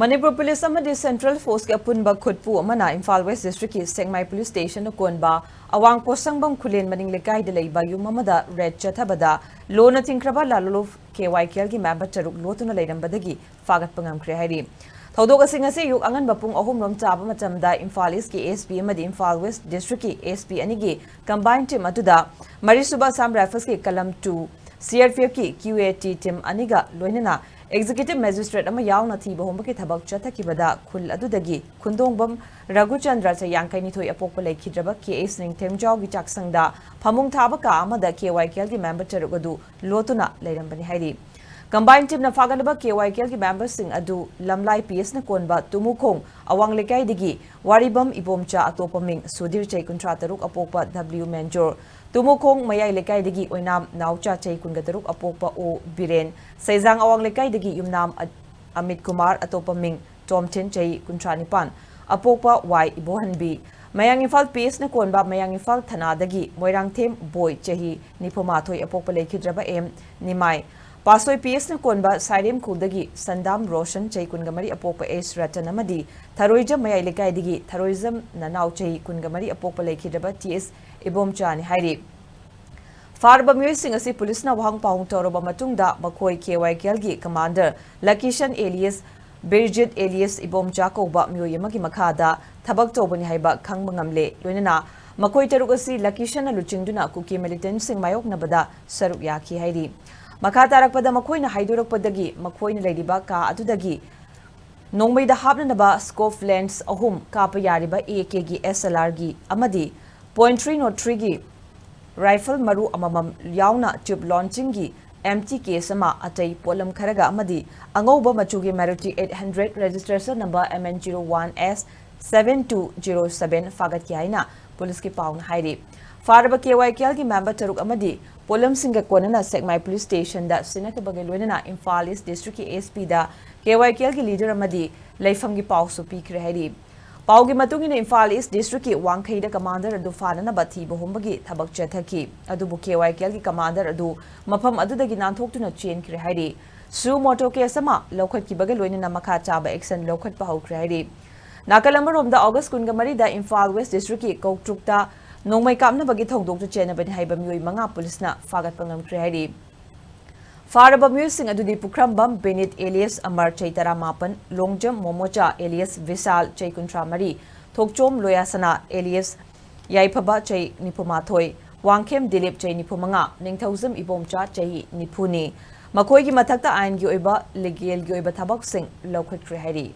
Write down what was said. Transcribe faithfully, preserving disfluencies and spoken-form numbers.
Manipur police ꯑꯃꯗꯤ central ꯐꯣꯔꯁꯀꯤ ꯑꯄꯨꯟꯕ ꯈꯨꯠꯄꯨ ꯑꯃꯅ ꯏꯝꯐꯥꯜ ꯋꯦꯁ ꯗꯤꯁꯇ꯭ꯔꯤꯛꯀꯤ ꯁꯦꯛꯃꯥꯏ ꯄꯨꯂꯤꯁ ꯁ꯭ꯇꯦꯁꯟꯅ ꯀꯣꯟꯕ ꯑꯋꯥꯡ ꯄꯣꯠꯁꯪꯕꯝ ꯈꯨꯂꯦꯟ ꯃꯅꯤꯡ ꯂꯩꯀꯥꯏꯗ ꯂꯩꯕ ꯌꯨꯝ ꯑꯃꯗ ꯔꯦꯗ ꯆꯠꯊꯕꯗ ꯂꯣꯟꯅ ꯊꯤꯡꯈ꯭ꯔꯕ ꯂꯥꯂꯣꯂꯨꯞ ꯀꯦ ꯋꯥꯏ ꯀꯦ ꯑꯦꯜꯒꯤ ꯃꯦꯝꯕꯔ ꯇꯔꯨꯛ ꯂꯣꯠꯇꯨꯅ ꯂꯩꯔꯝꯕꯗꯒꯤ ꯐꯥꯒꯠꯄ ꯉꯝꯈ꯭ꯔꯦ ꯍꯥꯏꯔꯤ꯫ ꯊꯧꯗꯣꯛ ꯑꯁꯤ ꯉꯁꯤ ꯑꯌꯨꯛ ꯑꯉꯟꯕ ꯄꯨꯡ ꯑꯍꯨꯝ ꯔꯣꯝ ꯆꯥꯕ ꯃꯇꯝꯗ ꯏꯝꯐꯥꯜ ꯏꯁꯀꯤ ꯑꯦꯁ ꯄꯤ ꯑꯃꯗꯤ ꯏꯝꯐꯥꯜ ꯋꯦꯁ ꯗꯤꯁꯇ꯭ꯔꯤꯛꯀꯤ ꯑꯦꯁ ꯄꯤ ꯑꯅꯤꯒꯤ ꯀꯝꯕꯥꯏꯟ ꯇꯤꯝ ꯑꯗꯨꯗ ꯃꯔꯤꯁꯨꯕ ꯑꯁꯥꯝ ꯔꯥꯏꯐꯜꯁꯀꯤ column two C R P ꯑꯦꯐꯀꯤ ꯀ꯭ꯌꯨ ꯑꯦ ꯇꯤ ꯇꯤꯝ ꯑꯅꯤꯒ ꯂꯣꯏꯅꯅ ꯑꯦꯛꯖꯤꯀ꯭ꯌꯨꯇꯤꯚ ꯃꯦꯖꯤꯁꯇ꯭ꯔꯦꯠ ꯑꯃ ꯌꯥꯎꯅ ꯊꯤꯕ ꯍꯨꯝꯕꯒꯤ ꯊꯕꯛ ꯆꯠꯊꯈꯤꯕꯗ ꯈꯨꯜ ꯑꯗꯨꯗꯒꯤ ꯈꯨꯟꯗꯣꯡꯕꯝ ꯔꯘꯨꯆꯟꯗ꯭ꯔ, ꯆꯍꯤ ꯌꯥꯡꯈꯩꯅꯤꯊꯣꯏ, ꯑꯄꯣꯛꯄ ꯂꯩꯈꯤꯗ꯭ꯔꯕ ꯀꯦ ꯑꯦꯁ ꯅꯤꯡꯊꯦꯝꯖꯥꯎꯒꯤ ꯆꯥꯛꯁꯪꯗ ꯐꯃꯨꯡ ꯊꯥꯕ ꯀꯥ ꯑꯃꯗ ꯀꯦ ꯋꯥꯏ ꯀꯦ ꯑꯦꯜꯒꯤ ꯃꯦꯝꯕꯔ ꯇꯔꯨꯛ ꯑꯗꯨ ꯂꯣꯠꯇꯨꯅ ꯂꯩꯔꯝꯕꯅꯤ ꯍꯥꯏꯔꯤ꯫ ꯀꯝꯕꯥꯏꯟ ꯇꯤꯝꯅ ꯐꯥꯒꯠꯂꯕ ꯀꯦ ꯋꯥꯏ ꯀꯦ ꯑꯦꯜꯒꯤ ꯃꯦꯝꯕꯔꯁꯤꯡ ꯑꯗꯨ ꯂꯝꯂꯥꯏ ꯄꯤ ꯑꯦꯁꯅ ꯀꯣꯟꯕ ꯇꯨꯃꯨꯈꯣꯡ ꯑꯋꯥꯡ ꯂꯩꯀꯥꯏꯗꯒꯤ ꯋꯥꯔꯤꯕꯝ ꯏꯕꯣꯝꯆꯥ, ꯑꯇꯣꯞꯄ ꯃꯤꯡ ꯁꯨꯙꯤꯔ, ꯆꯍꯤ ꯀꯨꯟꯊ꯭ꯔꯥ ꯇꯔꯨꯛ, ꯑꯄꯣꯛꯄ ꯗꯕ꯭ꯂꯤꯎ ꯃꯦꯟꯖꯣꯔ, ꯇꯨꯃꯨꯈꯣꯡ ꯃꯌꯥꯏ ꯂꯩꯀꯥꯏꯗꯒꯤ ꯑꯣꯏꯅꯥꯝ ꯅꯥꯎꯆꯥ, ꯆꯍꯤ ꯀꯨꯟꯒ ꯇꯔꯨꯛ, ꯑꯄꯣꯛꯄ ꯑꯣ ꯕꯤꯔꯦꯟ, ꯁꯩꯖꯥꯡ ꯑꯋꯥꯡ ꯂꯩꯀꯥꯏꯗꯒꯤ ꯌꯨꯝꯅꯥꯝ ꯑ-, ꯑꯃꯤꯠ ꯀꯨꯃꯥꯔ, ꯑꯇꯣꯞꯄ ꯃꯤꯡ ꯇꯣꯝꯊꯤꯟ, ꯆꯍꯤ ꯀꯨꯟꯊ꯭ꯔꯥ ꯅꯤꯄꯥꯟ, ꯑꯄꯣꯛꯄ ꯋꯥꯏ ꯏꯕꯣꯍꯟꯕꯤ꯫ ꯃꯌꯥꯡ ꯏꯝꯐꯥꯜ ꯄꯤ ꯑꯦꯁꯅ ꯀꯣꯟꯕ ꯃꯌꯥꯡ ꯏꯝꯐꯥꯜ ꯊꯅꯥꯗꯒꯤ ꯃꯣꯏꯔꯥꯡꯊꯦꯝ ꯕꯣꯏ, ꯆꯍꯤ ꯅꯤꯐꯨ ꯃꯥꯊꯣꯏ, ꯑꯄꯣꯛꯄ ꯂꯩꯈꯤꯗ꯭ꯔꯕ ꯑꯦꯝ ꯅꯤꯃꯥꯏ꯫ ꯄꯥꯁꯣꯏ ꯄꯤ ꯑꯦꯁꯅ ꯀꯣꯟꯕ ꯁꯥꯏꯔꯦꯝꯈꯨꯜꯗꯒꯤ ꯁꯟꯗꯥꯝ ꯔꯣꯁꯟ, ꯆꯍꯤ ꯀꯨꯟꯒ ꯃꯔꯤ, ꯑꯄꯣꯛꯄ ꯑꯦꯁ ꯔꯇꯟ ꯑꯃꯗꯤ ꯊꯔꯣꯏꯖꯝ ꯃꯌꯥꯏ ꯂꯩꯀꯥꯏꯗꯒꯤ ꯊꯔꯣꯏꯖꯝ ꯅꯅꯥꯎ, ꯆꯍꯤ ꯀꯨꯟꯒ ꯃꯔꯤ, ꯑꯄꯣꯛꯄ ꯂꯩꯈꯤꯗ꯭ꯔꯕ ꯇꯤ ꯑꯦꯁ ꯏꯕꯣꯝꯆꯥꯅꯤ ꯍꯥꯏꯔꯤ꯫ ꯐꯥꯔꯕ ꯃꯤꯑꯣꯏꯁꯤꯡ ꯑꯁꯤ ꯄꯨꯂꯤꯁꯅ ꯋꯥꯍꯪ ꯄꯥꯎꯍꯪ ꯇꯧꯔꯕ ꯃꯇꯨꯡꯗ ꯃꯈꯣꯏ ꯀꯦ ꯋꯥꯏ ꯀꯦ ꯑꯦꯜꯒꯤ ꯀꯃꯥꯟꯗꯔ ꯂꯀꯤꯁꯟ ꯑꯦꯂꯤꯌꯁ ꯕꯤꯔꯖꯤꯠ ꯑꯦꯂꯤꯌꯁ ꯏꯕꯣꯝꯆꯥ ꯀꯧꯕ ꯃꯤꯑꯣꯏ ꯑꯃꯒꯤ ꯃꯈꯥꯗ ꯊꯕꯛ ꯇꯧꯕꯅꯤ ꯍꯥꯏꯕ ꯈꯪꯕ ꯉꯝꯂꯦ꯫ ꯂꯣꯏꯅꯅ ꯃꯈꯣꯏ ꯇꯔꯨꯛ ꯑꯁꯤ ꯂꯀꯤꯁꯟꯅ ꯂꯨꯆꯤꯡꯗꯨꯅ ꯀꯨꯀꯤ ꯃꯤꯂꯤꯇꯦꯟꯠꯁꯤꯡ ꯃꯥꯌꯣꯛꯅꯕꯗ ꯁꯔꯨꯛ ꯌꯥꯈꯤ ꯍꯥꯏꯔꯤ꯫ ꯃꯈꯥ ꯇꯥꯔꯛꯄꯗ ꯃꯈꯣꯏꯅ ꯍꯥꯏꯗꯣꯔꯛꯄꯗꯒꯤ ꯃꯈꯣꯏꯅ ꯂꯩꯔꯤꯕ ꯀꯥ ꯑꯗꯨꯗꯒꯤ ꯅꯣꯡꯃꯩꯗ ꯍꯥꯞꯅꯅꯕ ꯁ꯭ꯀꯣꯞ ꯂꯦꯟꯁ ꯑꯍꯨꯝ, ꯀꯥꯞꯄ ꯌꯥꯔꯤꯕ ꯑꯦ ꯀꯦꯒꯤ ꯑꯦꯁ ꯑꯦꯜ ꯑꯥꯔꯒꯤ ꯑꯃꯗꯤ ꯄꯣꯏꯟꯠ ꯊ꯭ꯔꯤ ꯅꯣꯠ ꯊ꯭ꯔꯤꯒꯤ ꯔꯥꯏꯐꯜ ꯃꯔꯨ ꯑꯃꯃꯝ ꯌꯥꯎꯅ ꯇ꯭ꯌꯨꯕ ꯂꯣꯟꯆꯤꯡꯒꯤ ꯑꯦꯝꯇꯤ ꯀꯦꯁ ꯑꯃ, ꯑꯇꯩ ꯄꯣꯠꯂꯝ ꯈꯔꯒ ꯑꯃꯗꯤ ꯑꯉꯧꯕ ꯃꯆꯨꯒꯤ Maruti eight hundred registration number M N zero one S seven two zero seven ꯐꯥꯒꯠꯈꯤ ꯍꯥꯏꯅ ꯄꯨꯂꯤꯁꯀꯤ ꯄꯥꯎꯅ ꯍꯥꯏꯔꯤ꯫ ꯐꯥꯔꯕ ꯀꯦ ꯋꯥꯏ ꯀꯦ ꯑꯦꯜꯒꯤ ꯃꯦꯝꯕꯔ ꯇꯔꯨꯛ ꯑꯃꯗꯤ ꯄꯣꯠꯂꯝꯁꯤꯡꯒ ꯀꯣꯟꯅꯅ ꯁꯦꯛꯃꯥꯏ ꯄꯨꯂꯤꯁ ꯁ꯭ꯇꯦꯁꯟꯗ ꯁꯤꯟꯅꯈꯤꯕꯒ ꯂꯣꯏꯅꯅ ꯏꯝꯐꯥꯜ ꯏꯁ ꯗꯤꯁꯇ꯭ꯔꯤꯛꯀꯤ ꯑꯦꯁ ꯄꯤꯗ ꯀꯦ ꯋꯥꯏ ꯀꯦ ꯑꯦꯜꯒꯤ ꯂꯤꯗꯔ ꯑꯃꯗꯤ ꯂꯩꯐꯝꯒꯤ ꯄꯥꯎꯁꯨ ꯄꯤꯈ꯭ꯔꯦ ꯍꯥꯏꯔꯤ꯫ ꯄꯥꯎꯒꯤ ꯃꯇꯨꯡ ꯏꯟꯅ ꯏꯝꯐꯥꯜ ꯏꯁ ꯗꯤꯁꯇ꯭ꯔꯤꯛꯀꯤ ꯋꯥꯡꯈꯩꯗ ꯀꯃꯥꯟꯗꯔ ꯑꯗꯨ ꯐꯥꯅꯅꯕ ꯊꯤꯕ ꯍꯨꯝꯕꯒꯤ ꯊꯕꯛ ꯆꯠꯊꯈꯤ꯫ ꯑꯗꯨꯕꯨ ꯀꯦ ꯋꯥꯏ ꯀꯦ ꯑꯦꯜꯒꯤ ꯀꯃꯥꯟꯗꯔ ꯑꯗꯨ ꯃꯐꯝ ꯑꯗꯨꯗꯒꯤ ꯅꯥꯟꯊꯣꯛꯇꯨꯅ ꯆꯦꯟꯈ꯭ꯔꯦ ꯍꯥꯏꯔꯤ꯫ ꯁꯨ ꯃꯣꯇꯣ ꯀꯦꯁ ꯑꯃ ꯂꯧꯈꯠꯈꯤꯕꯒ ꯂꯣꯏꯅꯅ ꯃꯈꯥ ꯆꯥꯕ ꯑꯦꯛꯁꯟ ꯂꯧꯈꯠꯄ ꯍꯧꯈ꯭ꯔꯦ ꯍꯥꯏꯔꯤ꯫ ꯅꯥꯀꯜ ꯑꯃꯔꯣꯝꯗ ꯑꯣꯒꯁ ꯀꯨꯟꯒ ꯃꯔꯤꯗ ꯏꯝꯐꯥꯜ ꯋꯦꯁ ꯗꯤꯁꯇ꯭ꯔꯤꯛꯀꯤ ꯀꯧꯇ꯭ꯔꯨꯛꯇ ꯅꯣꯡꯃꯩ ꯀꯥꯞꯅꯕꯒꯤ ꯊꯧꯗꯣꯛꯇꯨ ꯆꯦꯟꯅꯕꯅꯤ ꯍꯥꯏꯕ ꯃꯤꯑꯣꯏ ꯃꯉꯥ ꯄꯨꯂꯤꯁꯅ ꯐꯥꯒꯠꯄ ꯉꯝꯈ꯭ꯔꯦ ꯍꯥꯏꯔꯤ꯫ ꯐꯥꯔꯕ ꯃꯤꯑꯣꯏꯁꯤꯡ ꯑꯗꯨꯗꯤ ꯄꯨꯈ꯭ꯔꯝꯕꯝ ꯕꯤꯅꯤꯠ alias ꯑꯃꯔ ꯆꯍꯤ ꯇꯔꯥꯃꯥꯄꯟ, ꯂꯣꯡꯖꯝ ꯃꯣꯃꯣꯆꯥ alias ꯕꯤꯁꯥꯜ ꯆꯍꯤ ꯀꯨꯟꯊ꯭ꯔꯥ ꯃꯔꯤ, ꯊꯣꯛꯆꯣꯝ ꯂꯣꯌꯥꯁꯅꯥ alias ꯌꯥꯏꯐꯕ ꯆꯍꯤ ꯅꯤꯐꯨ ꯃꯥꯊꯣꯏ, ꯋꯥꯡꯈꯦꯝ ꯗꯤꯂꯤꯞ ꯆꯍꯤ ꯅꯤꯐꯨ ꯃꯉꯥ, ꯅꯤꯡꯊꯧꯖꯝ ꯏꯕꯣꯝꯆꯥ ꯆꯍꯤ ꯅꯤꯐꯨꯅꯤ꯫ ꯃꯈꯣꯏꯒꯤ ꯃꯊꯛꯇ ꯑꯥꯏꯟꯒꯤ ꯑꯣꯏꯕ ꯂꯤꯒꯦꯜꯒꯤ ꯑꯣꯏꯕ ꯊꯕꯛꯁꯤꯡ ꯂꯧꯈꯠꯈ꯭ꯔꯦ ꯍꯥꯏꯔꯤ꯫